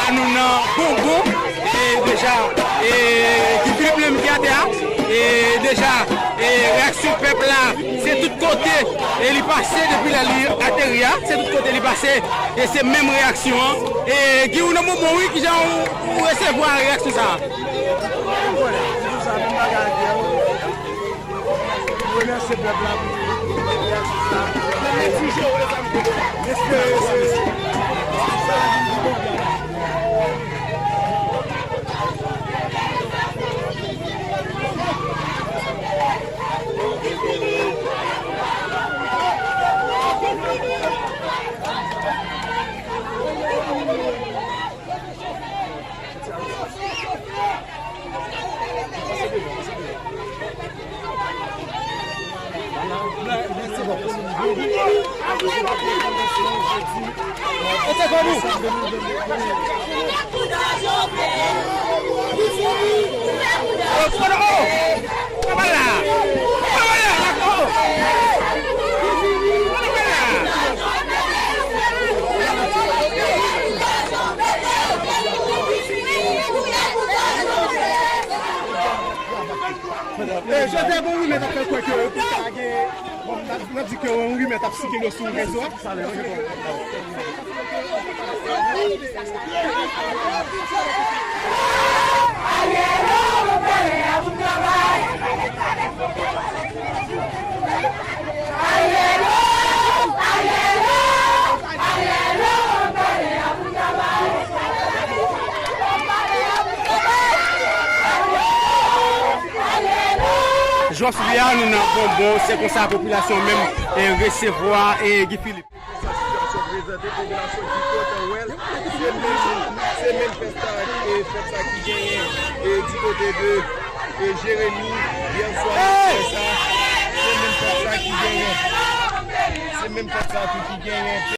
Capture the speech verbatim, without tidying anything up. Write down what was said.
Nou nan Bonbon, e deja, e Guy Philippe li menm ki atè a, e deja, e reyaksyon pèp la, se tout kote, e li pase depi lè li ateri a, se tout kote li pase, e se menm reyaksyon an. E Guy, ou nan Bonbon wi, kijan ou, ou resevwa reyaksyon sa a? Ou konnen, toujou sa, menm bagay, Guy. Mwen remèsye pèp la pou reyaksyon sa. Mwen espere se sa vin pi bon. E, jodi a, bon, rimè t ap fè kwè ke yo te ka gen, bon, n ap, n ap di ke yon rimè t ap sikile sou rezo a. Jodi a, nou nan Bonbon, se konsa popilasyon menm, e, resevwa, e, Guy Philippe. Sa sitiyasyon prezante, popilasyon ki kontan wè l. Se menm, se menm fèt sa, e, fèt sa ki genyen, e, di kote de, e, Jeremi, yè swa, nou fè sa. Se menm fèt sa ki genyen. Se menm fèt sa tou ki genyen.